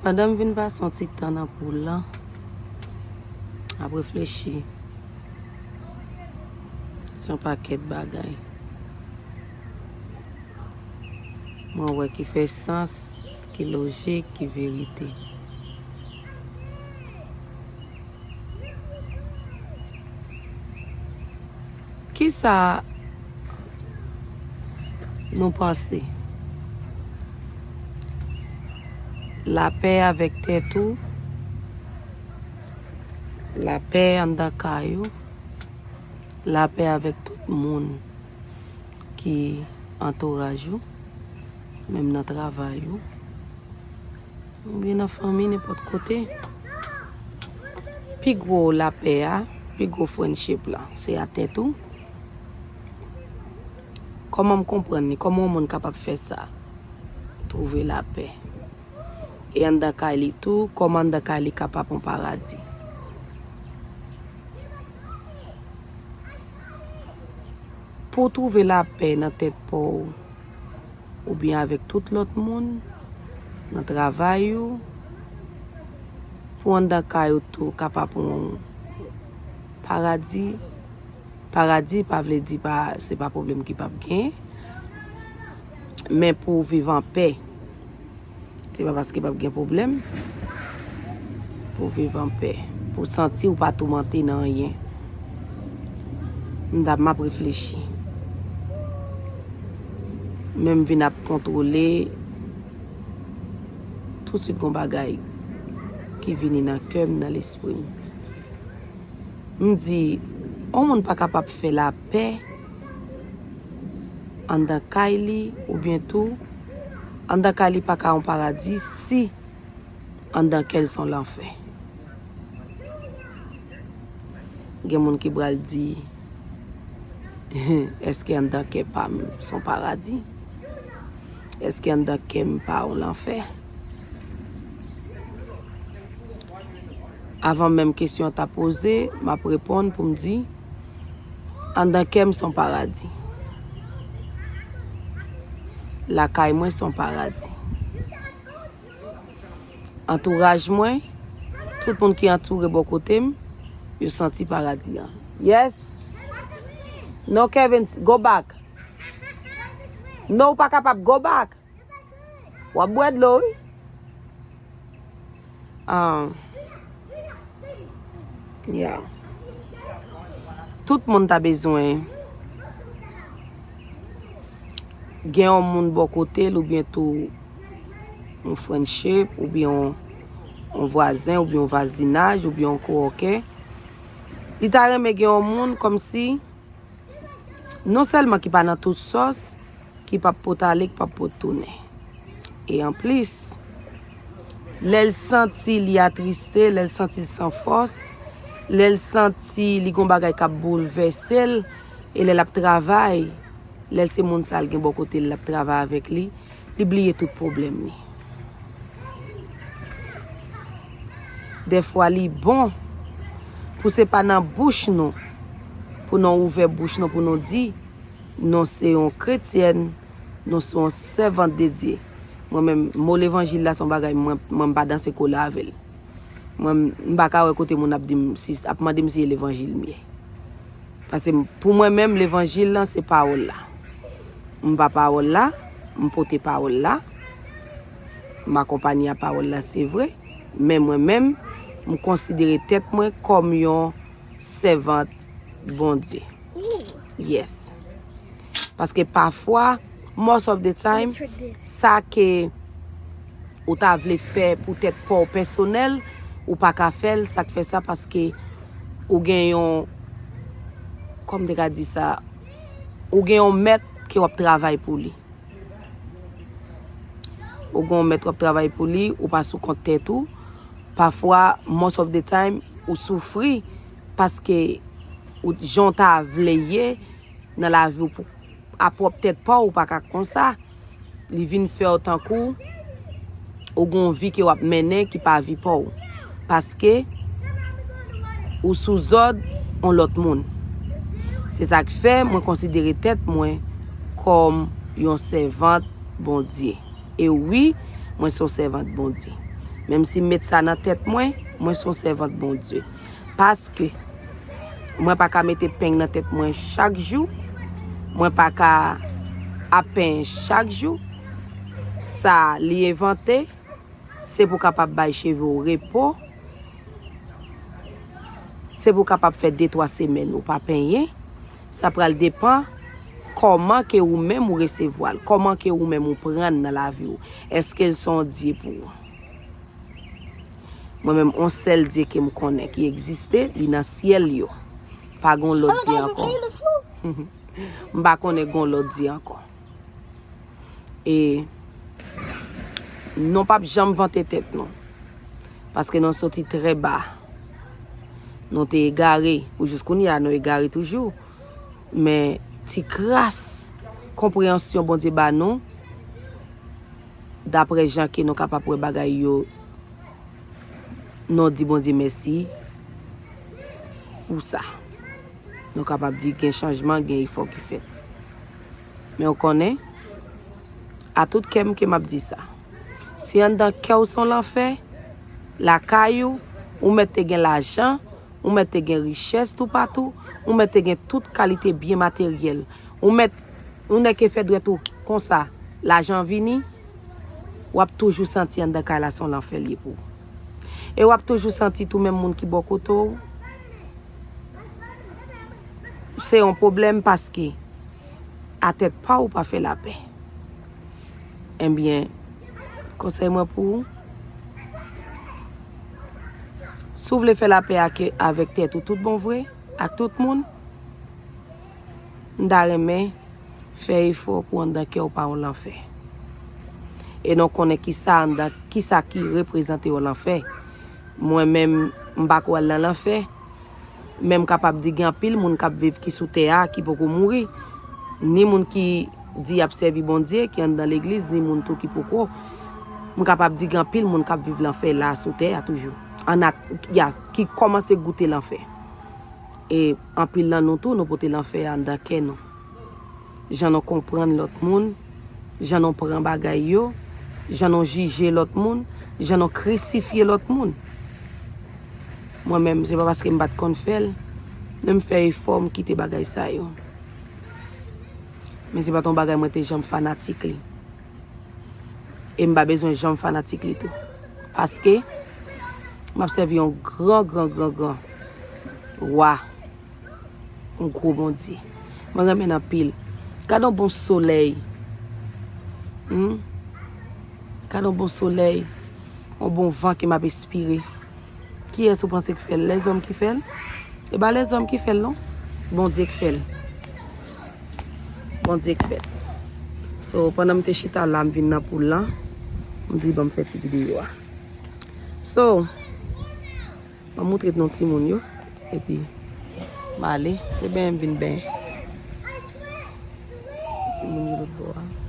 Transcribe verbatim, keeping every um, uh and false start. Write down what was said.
Pandan m vin pase yon ti tan nan poul lan, ap reflechi sou yon pakèt bagay mwen wè ki fè sans, ki lojik, ki verite. Kisa nou panse? Lapè avèk tèt ou, lapè anndan kay ou, lapè avèk tout moun ki antouraj ou, menm nan travay ou, oubyen nan fanmi, nenpòt kote. Pi gwo lapè a, pi gwo friendship la, se a tèt ou. Kòman m konprann li? Kòman yon moun kapab fè sa? Twouve lapè. E anndan kay li tou, kòman anndan kay li kapab yon paradi? Pou w twouve lapè nan tèt pa w, oubyen avèk tout lòt moun, nan travay ou, pou anndan kay ou tou kapab yon paradi. Paradi pa vle di pa, se pa pwoblèm ki p ap genyen, men pou w viv anpè. Se pa paske p ap gen pwoblèm pou w viv anpè, pou w santi w pa toumante nan anyen. M t ap, m ap reflechi. Men m vin ap kontwole, tousuit gon bagay ki vini nan kè m, nan lespri m. M di, yon moun pa kapab fè lapè anndan kay li, oubyen tou, anndan kay li pa ka yon paradi si anndan kè l se yon lanfè. Gen moun ki pral di, èske anndan kè pa m se yon paradi? Èske anndan kè m pa yon lanfè? Avan menm kesyon an ta poze, m ap reponn pou m di, anndan kè m se yon paradi. Lakay mwen se yon paradi. Antouraj mwen, tout moun ki antoure bò kote m, yo santi paradi an. Yes. No, Kevin, go back. No, ou pa kapab, go back. W ap bwè dlo, wi. Ah. Yeah. Tout moun ta bezwen gen yon moun bò kote l, oubyen tou yon friendship, oubyen yon, yon vwazen, oubyen yon vwazinaj, oubyen yon kowòkè. Li ta renmen gen yon moun kòmsi, non sèlman ki pa nan tout sòs, ki p ap pot ale, ki p ap pot tounen. E anplis, lè l santi li atriste, lè l santi l san fòs, lè l santi li gon bagay k ap boulvèse l, e lè l ap travay, lè se moun sa l gen bò kote l, l ap travay avèk li, li bliye tout pwoblèm li. Dèfwa li bon pou se pa nan bouch nou, pou nou ouvè bouch nou, pou nou di, nou se yon kretyèn, nou se yon sèvant de Dye. Mwen menm, mo levanjil la se yon bagay mwen, mwen m pa danse kole avè l. Mwen, m pa ka wè kote moun ap di m, si, ap mande m si se levanjil m ye. Paske m, pou mwen menm, levanjil lan se pawòl la. M pa pawòl la, m pote pawòl la. M akonpanye a pawòl la, se vre. Men mwen menm, m konsidere tèt mwen kòm yon sèvant Bondye. Yes. Paske pafwa, most of the time, sa ke ou ta vle fè pou tèt pa w pèsonèl, ou pa ka fè l, sa k fè sa, paske ou gen yon, kòman m te ka di sa, ou gen yon mèt ke w ap travay pou li. Ou gen yon mèt w ap travay pou li, ou pa sou kont tèt ou. Pafwa, most of the time, ou soufri paske ou, jan w ta vle ye nan lavi w pou, a pwòp tèt pa w, ou pa ka konsa. Li vin fè w tankou ou gen yon vi ke w ap mennen ki pa vi pa w. Paske ou sou zòd yon lòt moun. Se sa k fè mwen konsidere tèt mwen kòm yon sèvant Bondye. E wi, mwen se yon sèvant Bondye. Menm si m met sa nan tèt mwen, mwen se yon sèvant Bondye. Paske mwen pa ka mete peng nan tèt mwen chak jou, mwen pa ka ap penyen chak jou. Sa li envante, se pou kapab bay cheve w repo, se pou kapab fè de twa semèn ou pa penyen. Sa pral depan kòman ke ou menm ou resevwa l, kòman ke ou menm ou pran l nan lavi w. Èske l se yon dye pou ou? Mwen menm, yon sèl dye ke m konnen ki egziste, li nan syèl yo. Pa gon lòt dye ankò. M pa konnen gon lòt dye ankò. E nou p ap janm vante tèt nou. Paske nou soti trè ba. Nou te egare. Pou jis kounye a, nou egare toujou. Men ti kras konpreyansyon Bondye ba nou, daprè jan ke nou kapab wè bagay yo, nou di Bondye mèsi pou sa. Nou kapab di gen chanjman, gen efò ki fèt. Men w konnen, a tout kè m ke m ap di sa. Si anndan kè w se yon lanfè, lakay ou, ou mèt te gen lajan, ou mèt te gen richès toupatou, ou mèt te gen tout kalite byen materyèl, ou mèt, ou nèk fè dwèt ou konsa, lajan vini, w ap toujou santi anndan kay la se yon lanfè l ye pou ou. E w ap toujou santi tou menm moun ki bò kote w se yon pwoblèm, paske a tèt pa w ou pa fè lapè. Ebyen, konsèy mwen pou ou, si w vle fè lapè ak, avèk tèt ou tout bon vre, ak tout moun, m ta renmen fè efò pou anndan kè w pa yon lanfè. E nou konnen kisa anndan, kisa ki reprezante yon lanfè. Mwen menm, m pa ko al nan lanfè, men m kapab di gen anpil moun k ap viv ki sou tè a ki poko mouri, ni moun ki di y ap sèvi Bondye, ki anndan legliz, ni moun tou ki poko. M kapab di gen anpil moun k ap viv lanfè la sou tè a toujou. An at-, ya, ki kòmanse goute lanfè. E anpil nan nou tou, nou pote lanfè a anndan kè nou. Jan nou konprann lòt moun, jan nou pran bagay yo, jan nou jije lòt moun, jan nou krisifye lòt moun. Mwen menm, se pa paske m pa t konn fè l, men m fè efò, m kite bagay sa yo. Men se pa t yon bagay mwen te janm fanatik li. E m pa bezwen janm fanatik li tou. Paske m ap sèvi yon gran, gran, gran, gran wa, yon gwo Bondye. Mwen renmen l anpil. Gade yon bon solèy. Hmm? Gade yon bon solèy, yon bon van ke m ap espire. Kiyès ou panse k fè l? Lèzòm ki fè l? E pa lèzòm ki fè l, non. Bondye k fè l. Bondye k fè l. So, pandan m te chita la, m vin nan poul lan, m di, "Ban m fè ti videyo a." So, m ap montre nou timoun yo, epi m ale. Se benyen m vin benyen. Timoun yo lòt bò a.